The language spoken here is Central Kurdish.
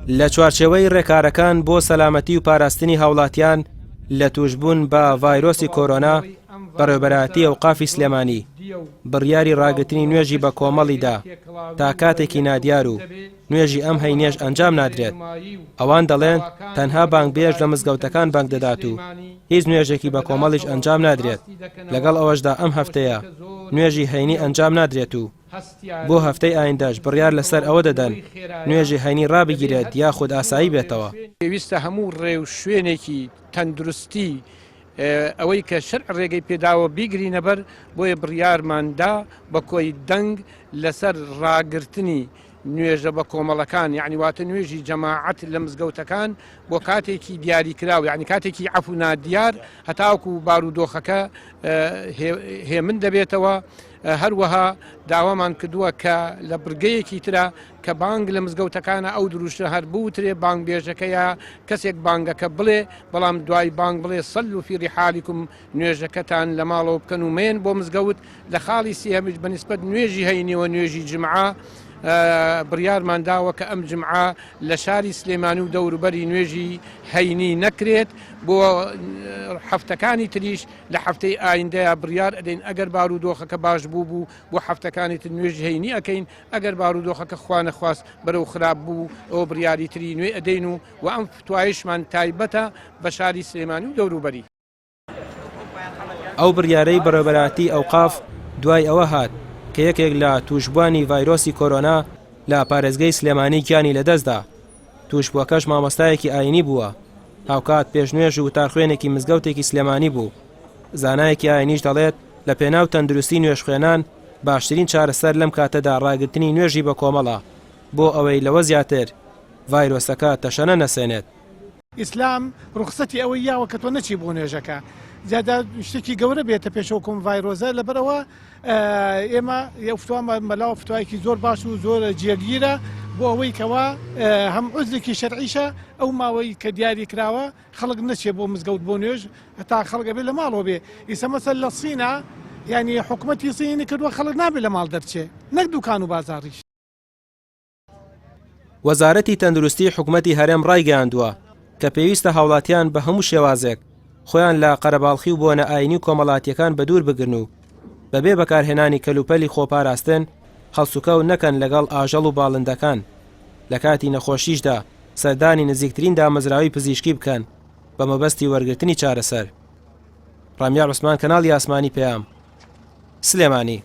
لە چوارچێوەی ڕێکارەکان بۆ سەلامەتی و پاراستنی هاوڵاتیان لە تووشبوون بە ڤایرۆسی کۆرۆنا، بەڕێوەبەرایەتی ئەوقافی سلێمانی بڕیاری ڕاگرتنی نوێژی بە کۆمەڵی دا تا کاتێکی نادیار و نوێژی ئەم هەینیەش ئەنجام نادرێت. ئەوان دەڵێن تەنها بانگبێژ لە مزگەوتەکان بانگ دەدات و هیچ نوێژێکی بە کۆمەڵیش ئەنجام نادرێت، لەگەڵ ئەوەشدا ئەم هەفتەیە نوێژی هەینی ئەنجام نادرێت و بۆ هەفتەی ئایندەش بڕیار لەسەر ئەوە دەدەن نوێژی هەینی ڕابگیرێت یاخود ئاسایی بێتەوە. پێویستە هەموو ڕێوشوێنێکی تەندروستی ئەوەی کە شەرع ڕێگەی پێداوە بیگرینەبەر، بۆیە بڕیارمان دا بە کۆی دەنگ لەسەر ڕاگرتنی نوێژە بە کۆمەڵەکان یەعنی واتە نوێژی جەماعەت لە مزگەوتەکان بۆ کاتێکی دیاریکراو یەعنی کاتێکی عەفو نادیار هەتاوەکو بارودۆخەکە هێمن دەبێتەوە. هەروەها داوامان کردووە کە لە بڕگەیەکی ترا کە بانگ لە مزگەوتەکانە ئەو دروشە هەر بوترێ بانگبێژەکە یا کەسێک بانگەکە بڵێ بەڵام دوای بانگ بڵێ صلوا فی رحالکم نوێژەکەتان لە ماڵەوە بکەن و مەیەن بۆ مزگەوت لە خاڵی سێهەمیش بە نیسبەت نوێژی هەینیەوە نوێژی جمعە بڕیارمان داوە کە ئەم جمعە لە شاری سلێمانی و دەوروبەری نوێژی هەینی نەکرێت بۆ هەفتەکانی تریش لە هەفتەی ئایندەیا بڕیار ئەدەین ئەگەر بارودۆخەکە باش بوو بوو بۆ هەفتەکانی تر نوێژی هەینی ئەکەین ئەگەر بارودۆخەکە خوا نەخواست بەرەو خراپ بوو ئەوە بڕیاری تری نوێ ئەدەین و وە ئەم فتوایشمان تایبەتە بە شاری سلێمانی و دەوروبەری. ئەو بڕیارەی بەڕێوەبەرایەتی ئەوقاف دوای ئەوە هات کە یەکێک لە تووشبووانی ڤایرۆسی کۆرۆنا لە پارێزگەی سلێمانی گیانی لەدەستدا، تووشبووەکەش مامۆستایەکی ئایینی بووە، هاوکات پێشنوێژ و وتارخوێنێکی مزگەوتێکی سلێمانی بوو. زانایەکی ئایینیش دەڵێت، لە پێناو تەندروستی نوێژخوێنان باشترین چارەسەر لەم کاتەدا ڕاگرتنی نوێژی بەکۆمەڵە بۆ ئەوەی لەوە زیاتر ڤایرۆسەکە تەشەنە نەسێنێت. ئیسلام ڕوخسەتی ئەوەی یاوە کە تۆ نەچی بۆ نوێژەکە جا دا شتێکی گەورە بێتە پێش وەکو ئەم ڤایرۆزە لەبەرئەوە ئێمە ئەو فتوامان بەلاوە فتوایەکی زۆر باش و زۆر جێگیرە بۆ ئەوەی کەوا هەم عوزرێکی شەرعیشە ئەو ماوەی کە دیاری کراوە خەڵک نەچێ بۆ مزگەوت بۆ نوێژ هەتا خەڵک ئەبێ لە ماڵەوە بێ ئیسە مەسەل لە سینا یعنی حکومەتی سینی کردووە خەڵک نابێ لە ماڵ دەرچێ نەک دوکان و بازاڕیش. وەزارەتی تەندروستی حکومەتی هەرێم ڕایگەیاندووە کە پێویستە هاوڵاتیان بە هەموو شێوازێک خۆیان لە قەرەباڵخی و بۆنە ئاینی و کۆمەڵاتیەکان بەدوور بگرن و بەبێ بەکارهێنانی کەلوپەلی خۆپاراستن هەڵسوکەوت نەکەن لەگەڵ ئاژەڵ و باڵندەکان لە کاتی نەخۆشیشدا سەردانی نزیکترین دامەزراوەی پزیشکی بکەن بە مەبەستی وەرگرتنی چارەسەر. ڕامیار عوسمان کەناڵی ئاسمانی پەیام سلێمانی.